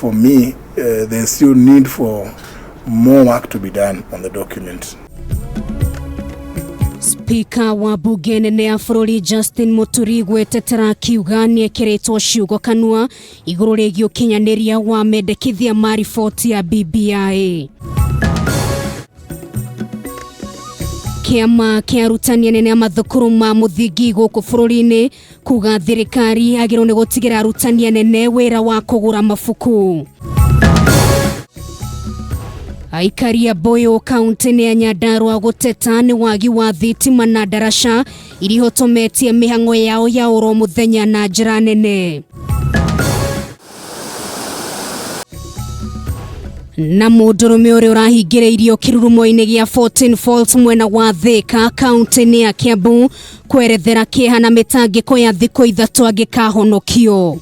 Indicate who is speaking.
Speaker 1: For me, there's still need for more work to be done on the document.
Speaker 2: Spika wa mbunge nene ya bũrũri Justin Muturi gwetetera akiuga nĩekĩrĩtwo ciugo kanua igũrũ rĩgiĩ ũkinyanĩria wa mendekithia ma riboti ya BBI. Kĩama kĩa arutani anene a mathukuru ma mũthingi gũkũ bũrũri-inĩ kuga thirikari yagĩrĩirwo nĩ gũtigĩra arutani anene wĩra wa kũgũra mabuku. Aikari a Mbuyu kaunti-inĩ ya Nyandarua gũteta nĩ wagi wa thitima na ndaraca iria ihotometie mĩhang'o yao ya oro mũthenya na njĩra nene. Na mũndũrũme ũrĩa ũrahingĩrĩirio kĩrurumo-inĩ gĩa 14 Falls mwena wa Thika kaunti-inĩ ya Kiambu kwerethera kĩeha na mĩtangĩko ya thikũ ithatũ angĩkahonokio.